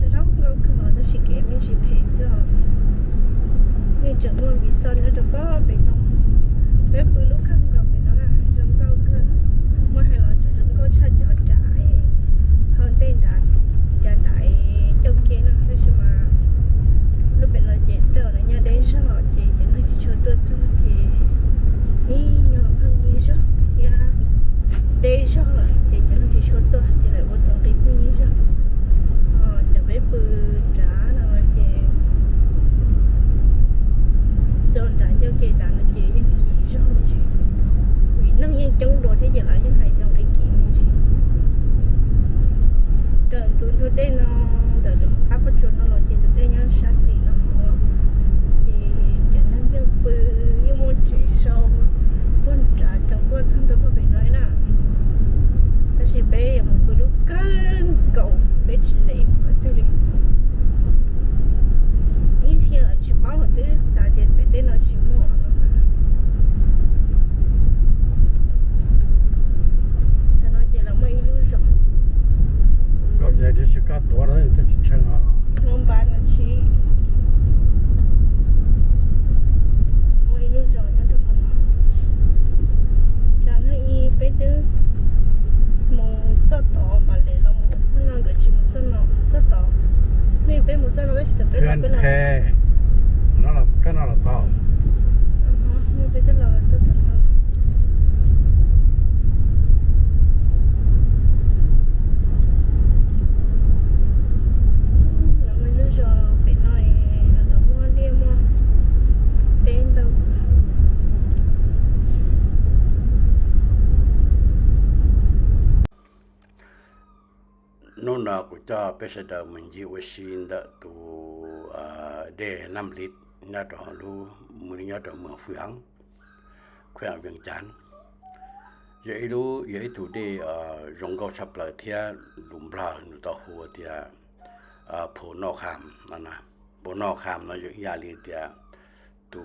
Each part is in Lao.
ၸວ ເຈົ້າເຈົ້າເກີດ ເຈົ້າຊິເກັບມີຈີພີເອສ ເຈົ້າ ມີຈຳນວນມີຊ້ອນ ແລ້ວເຈົ້າກໍໄປນອນ ໄປປືລຸກຂຶ້ນກໍໄປນອນນະ ເຈົ້າເຈົ້າເກີດ ເມື່ອໃຫ້ເຮົາເຈົ້າເຈົ້າກໍຊາດເຈົ້າດາຍ ເຮົາເຕັ້ນດາ ຈານດາຍ ເຈົ້າເກເນາະ ເຈົ້າຊິມາ ລູກເປັນເຮົາເຈົ້າເຕີນຍາໄດ້ຊອດ ເຈ ເຈົ້າໜ້າຊິຊອດຕົວະ ເຈົ້າເຈ ມີຍອດເພິ່ນມີຊອດ ຍາໄດ້ຊອດ ເຈ ເຈົ້າໜ້າຊິຊອດຕົວະ ເຈົ້າເລີຍບໍ່ຕ້ອງໄດ້ເພິ່ນມີຊອດ ເອີ ຈະໄປປືດານະ ເຈ ໂຈນດາ ເຈົ້າເກດານະ ເຈ ຍັງກີຊອດ ເຈ ວິນນຳຍັງຈົງໂດດ ເທເຈລາຍັງໃຫ້ຈົງໄດ້ກີ ເຈ ເດີນຕຸນທຸເດເນາະ ເດີນຕຸນພາປະຈຸນເນາະ ເຈ ຕຸເດຍັງຊາດສີເນາະ ເຈ ຈະນັ້ນຍັງປື ຍັງໂມເຈຊອດ ປຸ້ນຈາ ຈັງປວດຊັ້ນຕົວບໍ່ເປັນໜ້ອຍນະ ກະຊິເປຍາມາປຸ້ນ ເກີນເກົ່າ ເປັນເລວຄັກຕື່ເລີຍ ນີ້ເສຍລະຊິເວົ້າຕື່ສາເດັດໄປເຕັ້ນເອົາຊິໝໍເນາະ ຕານ້ອຍເຈລະມາອີລູຊອນ Quand il y a des trucs à toi, là, t'as dit, tiens, là. ໂຮງບານມັນຊິ ມາອີລູຊອນເນາະ ທຸກຄົນເນາະ ຈາກນັ້ນອີເປຍາມາ ໝູ່ເຈົ້າຕໍ່ ບາດເລລະໝູ່ ມັນນອນກໍຊິໝູ່ເຈົ້າເນາະ ເຈົ້າຕໍ່ Ntho, ntho, ntho. ເພື່ອນແພ ເນາະ ກໍເນາະ ເນາະ. Nona ku ca pesa da menji wasi nda tu, a, de nam lit na to lu muni nya to mơ phường, ແຂວງວຽງຈັນ. ຢາກໃຫ້ຮູ້ ຢາກໃຫ້ຖືເດ ເອີ ຢອງເກົາຊາບເລີຍ ເທຍ ລຸມບລາ ໜູຕາຫົວ ເທຍ ເອີ ໂພນອກຄາມ ນັ້ນນະ ໂພນອກຄາມເນາະ ຢາກຢາລີ ເທຍ ຕູ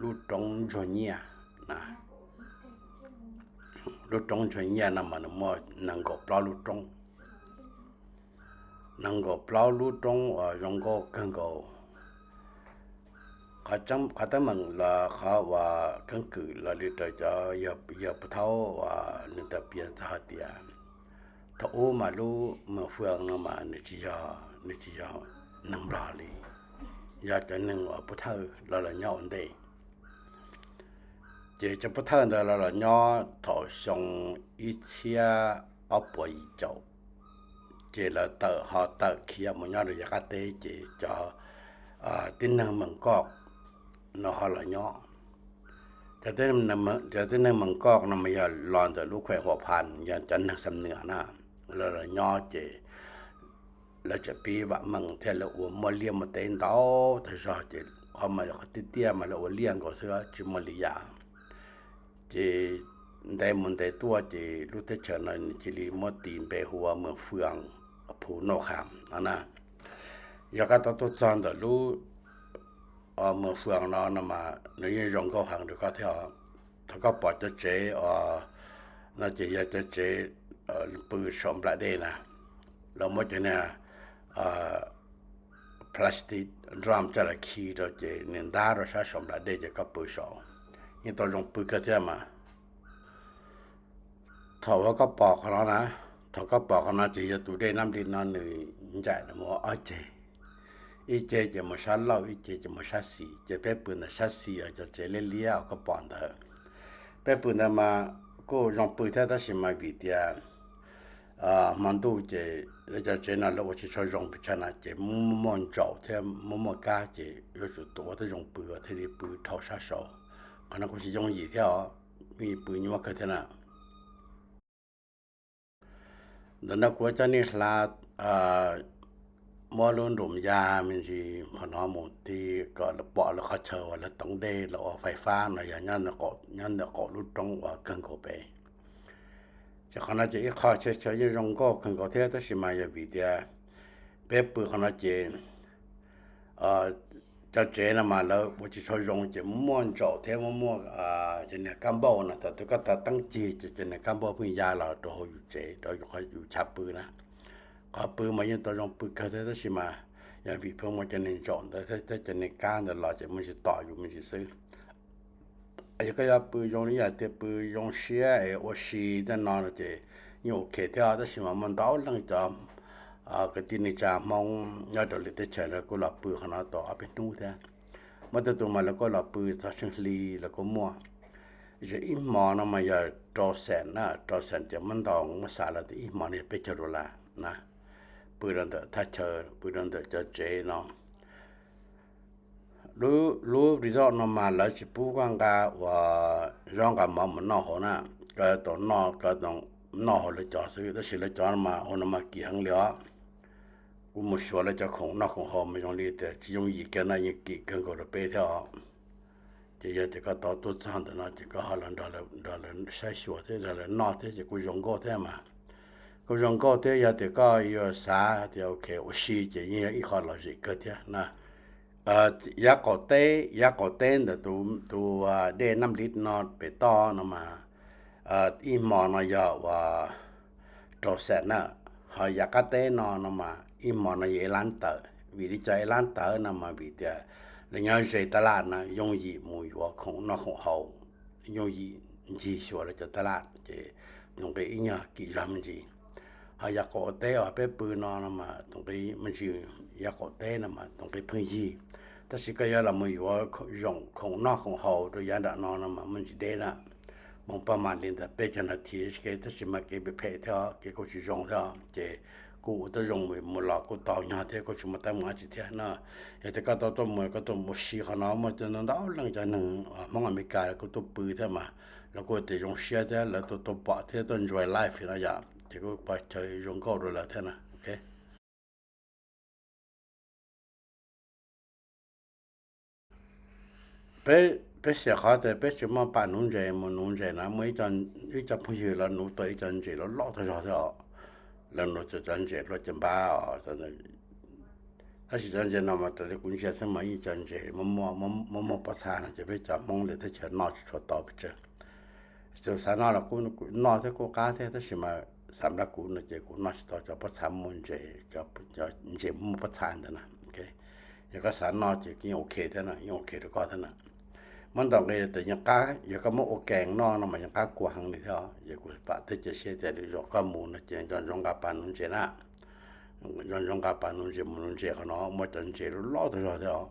ລູຕົງ ຈອນເຍຍ ນະ ລູຕົງ ຈອນເຍຍ ນຳມາ ນຳມາ ນັງເກົາເປົ່າ ລູຕົງ ນຳເກົາເປົ່າ ລູຕົງ ເອີ ຢອງເກົາ ເຄິ່ງເກົາ ເຂົາຈັ່ງ ເຂົາຕັ້ງມັນລະ ເຂົາວ່າເຄິ່ງຄືລະ ຫຼື ເຈົ້າ ເຈົ້າ ເຢຍ ເຢຍ ຜູ້ເຖົ້າວ່າ ໜຶ່ງຕາປຽນສາເຕຍ ຖ້າອູມາລູເມືອງເຟືອງນຳມາ ໜຶ່ງຈີຢາ ໜຶ່ງຈີຢາ ໜຶ່ງບລາລີ ຢາຈະໜຶ່ງວ່າຜູ້ເຖົ້າລະລະຍອນເດ ເຈຈະປະເທີນເດີລະລະຍໍ ເຖົ້າຊົງອີເຊຍ ອອບປວຍເຈົ້າ ເຈລະເຕີເຮົາເຕີເຄຍມະຍອດລະຍະກະເຕ ເຈຈະ ອາ ຕິນເນີງມັງກອກ ນະຮອລະຍໍ ຈະຕິນເນີງມັງ ຈະຕິນເນີງມັງກອກນະມະຍາລອນເຕີລູກແຂວງຫົວພັນ ຍານຈັນເນີງສຳເໜືອນະ ລະລະຍໍເຈ ລະຈະປີວະມັງເທລະອວມມວລຽມມະເຕນເຕົາ ທະຊອເຈ ເອົາມາລະຕິເຕຍມາລະອວລຽງກໍເສືອຈິມມະລິຍາ ເຈໄດມົນໄດຕົວເຈ ລຸເຕເຊີນນະຈິລີ ມໍຕີນເປຫົວເມືອງເຟືອງ ອາພູໂນຄາມ ອັນນະ ຢາກະຕະຕຸຈອນຕະລຸ ອາ ເມືອງເຟືອງເນາະ ນຳມາ ນະຍອງກໍຮັງດູກະເທອ ທະກະປອດຈະເຈ ອາ ນະເຈຍະຈະເຈ ອາ ປືສອມປະເດນະ ລະມໍຈະເນ ອາ ພລາສຕິກ ດຣາມຈະລະຄີ ໂຕເຈ ເນນດາໂຣຊາ ສອມປະເດ ຈະກະປືສອງ ຍະໂຕຢອງປືກະເທມາ ເຖົ້າກະປອກເຂົາເນາະນະ ເຖົ້າກະປອກເຂົາເນາະ ຈະເຮັດຕູເດນ້ຳລິດເນາະ ໜຶ່ງຈາຍນະໝໍ ອາເຈ ອີເຈຈະມາຊາເຫຼົ້າ ອີເຈຈະມາຊາສີ ຈະເປັນປືນຊາສີ ອາຈະເຈເລເລຍ ເອົາກະປອນເດີ ເປັນປືນນະມາ ໂກຢອງປືແທ້ ຕາຊິມາວີເຕຍ ອາ ມັນດູເຈ ລະຈະເຈນະ ລະໂອຊິຊອຢອງປິຊະນະເຈ ມໍ່ມ່ອນເຈົ້າແທ້ ມໍ່ມ່ອນກາເຈ ໂຍສຸໂຕຕະຢອງປື ເທດີປືເທົ່າຊາຊອ ຂະນະກູຊິຢອງຢີແທ້ ມີປືຍົວກະເທນະ ດະນະກົວຈານິລາ ອາ ມໍລຸນດຸມຍາມິນຊີ ພະນອມມຸງຕີ ກໍລະເປາະລະຂະເຊີວ ລະຕົງເດ ລະອອກໄຟຟ້າ ນະຍາຍານນະເກາະ ຍານນະເກາະລຸດຕົງ ອາ ເກິ່ງໂກເປ ຈາກຂະນະເຈ ອີຄອເຊເຊ ຍອງໂກ ເຄິ່ງໂກເທ ຕະຊິມາຍາວີເຕຍ ເປັບປືຂະນະເຈ ເອີ ຈາເຈນະມາລະ ໂອຈິໂຊຢອງເຈ ມ່ວນເຈົ້າເທ ມ່ວນ ອາ ຈະເນກຳເບົານະ ຕະຕຸກະຕາຕັ້ງຈີ ຈະເນກຳເບົາ ພິຍາລາວ ໂຕໂຮຢູ່ເຈ ໂຕໂຮຢູ່ຊາປືນະ ຂອບປືມາຍືນໂຕຢອງປືກະເທ ຕະຊິມາ ຍາວີເພິ່ງມາຈະເນຈອນ ຕະ ຕະ ຈະເນການ ຕະຫຼອດ ຈະມັນຊິຕໍ່ຢູ່ ມັນຊິຊື້ ອາ ກະຢາປືຢອງນີ້ ຢາເຕປືຢອງເຊຍ ເອ ໂອຊີ ແນ່ນອນເຈ ຍອງໂອເຄເທ ຕະຊິມາ ມັນດາວລັງຈອມ ອາ ກະຕິນິຈາມອງ ຍາດອລິເຕເຊ ລະໂກລາປືຂະນະໂຕ ອາເປນູເທ ມາຕະຕຸມາ ລະໂກລາປື ທາຊຶງລີ ລະໂກມົວ ຈະອີໝໍນະມາ ຍາໂຕແສນນະ ໂຕແສນຈະມັນດອງມາສາລະ ຕະອີໝໍນີ້ເປຈະໂຣລານະ ປືດອນເຕີທາເຊີ ປືດອນເຕີຈາເຈເນາະ ລູ ລູ ຣີສອດນຳມາລະຈິປູກວາງກາ ວ່າ ຢອງກາມອມມະນອກໂຫນະ ກະໂຕນອກ ກະຕ້ອງນອກໂຫລະຈອຊຶ ລະຊິລະຈອນມາໂຫນະມາກີຫັງເລວ ກູໝູຊວນລະຈະຄົງນອກຄົງໂຮມມາຢອງລີ ແຕ່ຈິຍົງຢີແກນະ ຍິງກີເກິ່ງໂກລະເປເທອ ເຈຍາເຕກະຕໍຕຸຈອນຕະນອນ ເຈກະຮອລອນດອລ ດອລ ໄຊຊວເທ ດອລ ນອເທ ເຈກູຢອງໂກເທມາ ກູຢອງໂກເທ ຍາເຕກະຍອສາ ເທ ໂອເຄ ໂອຊີ ເຈ ຍາອີຄອລອຈິກເກີດເທນະ ເອີ ຢາໂກເຕ ຢາໂກເຕນ ເດຕູ ຕູ ເດນ້ຳລິດນອດເປຕໍນຳມາ ເອີ ອີໝໍນອຍອວ່າ ໂຕແສນນະ ເຮົາຢາກະເຕນອນຳມາ ອີໝໍນອຍເອລານເຕີ ວິລິຈາເອລານເຕີນຳມາວິເຕຍ ລະຍາເຈຕະຫຼາດນະ ຍົງຢີໝູຢວຂອງນອກຂອງເຮົາ ຍົງຢີຈີຊົວລະຈະຕະຫຼາດ ເຈ ຍົງເປອີຍາກິຢາມຈີ还有个对啊，别不拿那么东西，我们是也个对那么东西分析。但是个要那么有空空那空好，都也得拿那么我们是对了。我们把马领的别讲了提起，但是嘛给别配掉，给过去用掉，这个都用没没了，给到人家的，过去没带我去贴那，也得搞到都没，搞到没洗好那么，就弄到人家能啊，往外面改，给都不的嘛。 แล้วก็จะยงเชียร์แท้ แล้วตัวตัวปะแท้ ต้อง enjoy life นะยะ แต่ก็ไปเจอยงก็รู้แล้วแท้นะ โอเค ไป ไปเสียขอแต่ไปจะมาปะหนุนใจ มาหนุนใจนะ เมื่ออีจัน อีจันพูดยืนแล้วหนูตัวอีจันเจแล้วเลาะตัวจอดเถอะ แล้วหนูจะจันเจรถจะบ้าอ๋อ ตอนนั้น ถ้าสิจันเจนำมาแต่กุญแจสมัยอีจันเจ มามัว มา มามัวประธานจะไปจับมองเลย ถ้าจะนอกจะต่อไปเจอ เจอสารนอกแล้วกู กูนอกถ้ากูกล้าแท้ ถ้าสิมาสามแล้วกูนะเจ กูนอกจะต่อจะประธานมนเจ จะ จะเจมัวประธานแต่นะ โอเค ยังก็สารนอกจะกินโอเคแท้นะ ยังโอเคแล้วก็แท้นะ มันต้องเลยแต่ยังกล้า ยังก็มาโอแกงนอกนะ มันยังกล้ากลัวหังนี่เถอะ ยังกูปะที่จะเชื่อแต่หรือจอกก็มูนะเจ จอนจงกาปานุนเจนะ ย้ອນ ຍ້ອນກາປານຸນເຈ ມະນຸນເຈເຂົາເນາະ ມາຈອນເຈຫຼໍ່ຕົວເທາະ